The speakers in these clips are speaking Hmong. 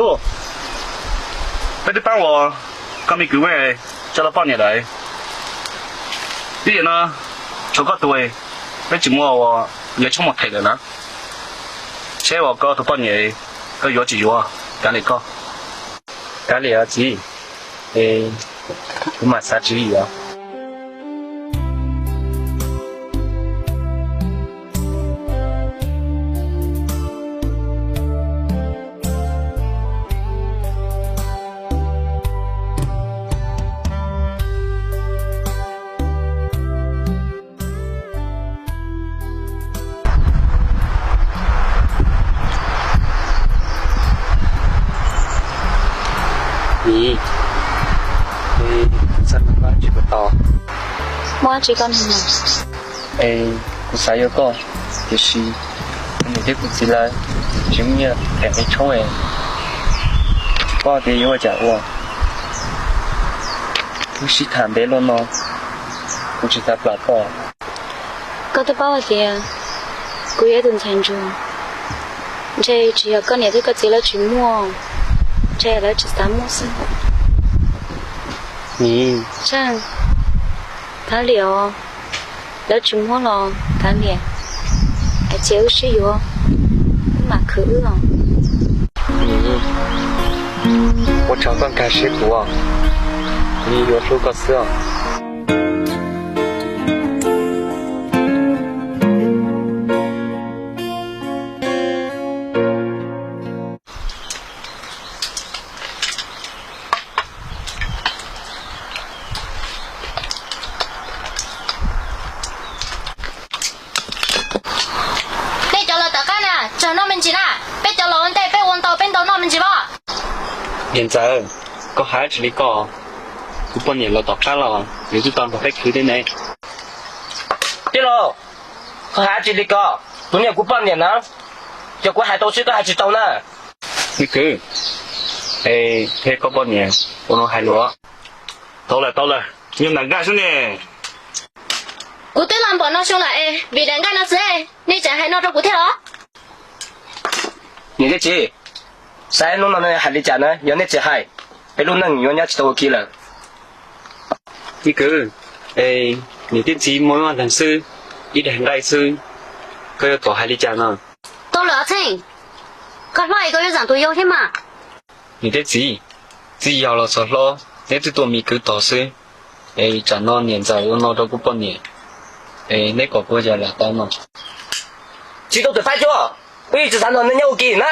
Peb twb paab ua koj me kwv Vej coj lawv poj niam lawm. Twb yog no, tshuav koj tug, peb tsis muaj ua, yuav tshoob muaj them lawm na. Seb uas koj tus poj niam, koj yuav tsis yuav, kav liam koj. Kav liam txiv, es kuv mam xav tswv yim os. Nim, kuv xav nug koj ib tsi puas tau? Muaj dab tsi koj nug? Es kuv xav yuav koj, tiam sis kuv niam thiab kuv txiv lawv tsis muaj nyiaj them me tshoob, koj tias yuav ua cas ua? Wb sib tham ntev luaj no, kuv tsis xav plam koj. Koj twb paub hais tias kuv yog ib tug ntxhais ntsuag, ntshe tsis yog koj niam thiab koj txiv lawv tsis muaj, ntshe lawv tsis xav muab xwb. Nim, kav liam os, lawv tsis muab los kav liam, hais tias wb sib yuav, wb mam khwv wb os. Nim, ua tsaug koj nkag siab kuv os, kuv yuav hlub koj xwb os. Nej cov los tom qab na, tsaug noj me ntsis na. Peb cov los ua ntej peb ua ntau peb ntau noj me ntsis os. Niam ntxawm, koj hais dab tsi li ko? Kuv poj niam los tom qab los nws twb tau nrog peb khwv thiab ne. Tij laug, koj hais dab tsi li ko? Kuv niam kuv poj niam na, yog kuv hais tau xwb koj hais tsis tau na. Me kwv, es thiab koj poj niam ua no hais lus. Tau lawm tau lawm, nyuag ntam nqaij xwb ne. Kuv twb los npaum no xyoo lawm es vim daim nqaij no xwb nej tseem hais no rau kuv thiab los? Niam thiab txiv, saib hnub no nej hais li cas na, yog nej tsis hais, peb lub neej yuav nyob tsis tau ua ke lawm. Me kwv, es niam thiab txiv muaj ib leeg xwb, ib daim nqaij xwb, koj yuav kom hais li cas no? Tau lawm Txheej, koj hlob es koj yuav zaam tus yau thiab mas. Niam thiab txiv, txij yau los txog hlob neb twb tuaj me kwv tog xwb, es tsam no niam ntxawm ua no rau kuv poj niam, es neb kom kuv ua cas lam tau no? Tsis tau twm faib cuab, wb yeej tsis xav nrog nej nyob ua ke na.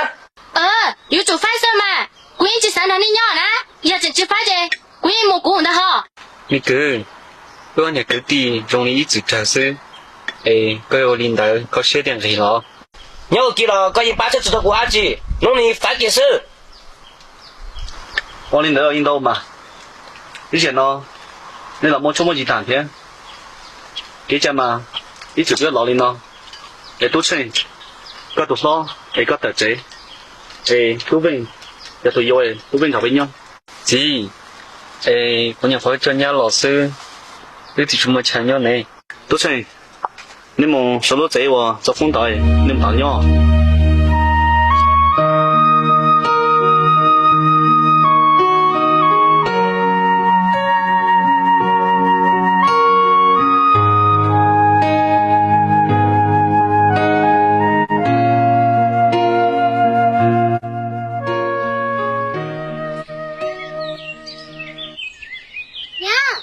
Yuav tsum faib xwb mas, kuv yeej tsis xav nrog nej nyob na, yog tseem tsis faib ces kuv yeej mus kuv ntawd ho. Me kwv, wb ob niag kwv tij zoo li ib txwm rawg xwb, es koj ua li ntawd koj siab thiaj nqig los? Nyob ua ke los koj yeej pab txhawb tsis tau kuv dab tsi, hnub no faib kiag xwb. Ua li ntawd yeej tau mas, ib zaug no nej los muaj tshoob muaj yig tag thiab. Kev cai mas ib txwm twb lov li no. Es Tub Tsheej, koj tus hlob es koj tawm tsev, es Tub Veej yog tus yau, Tub Veej nrog peb nyob. Txiv, es kuv nyuam qhuav coj nyab los xwb, wb twb tsis muaj chaw nyob ne. Tub Tsheej, neb mus saum lub tsev uas txo foob ntawd, neb mus tom nyob. Nyab,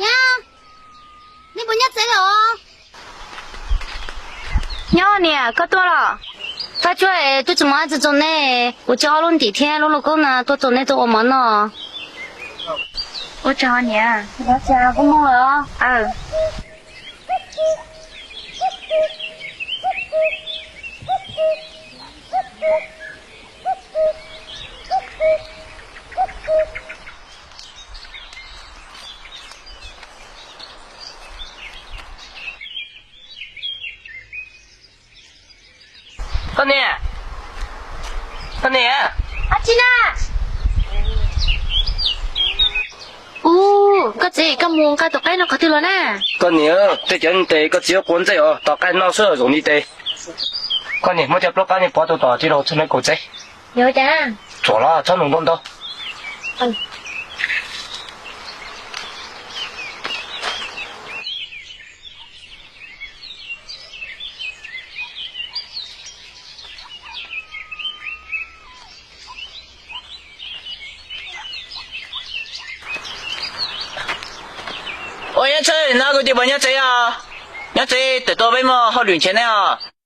nyab, nej puas nyob tsev os? Nyob niam, koj tuaj los? Faib cuab es twb tsis muaj dab tsi rau nej, kuv coj ob lub ntim thiab lub lauj kaub no tuaj rau nej tuaj ua mov noj. Ua tsaug niam. Kuv mus lawm. Koj niam, koj niam. Ua tsi na? Ub, koj txiv, koj mus nqa tus qaib no qhov twg los na? Koj niam, tej cov tes koj txiv quav ntsej os, tos qaib noj xwb zoo li tes. Koj niam, muab cov plaub qaib no pov rau tom tij laug txheej lawv kaum tsev. Yog cas? Tuam los txhob nug ntau ntau. Ua nyob tshawj no kuv tus puas nyob tsev os? Nyob tsev twb tuaj peb muaj hauj lwm nrhiav nej os.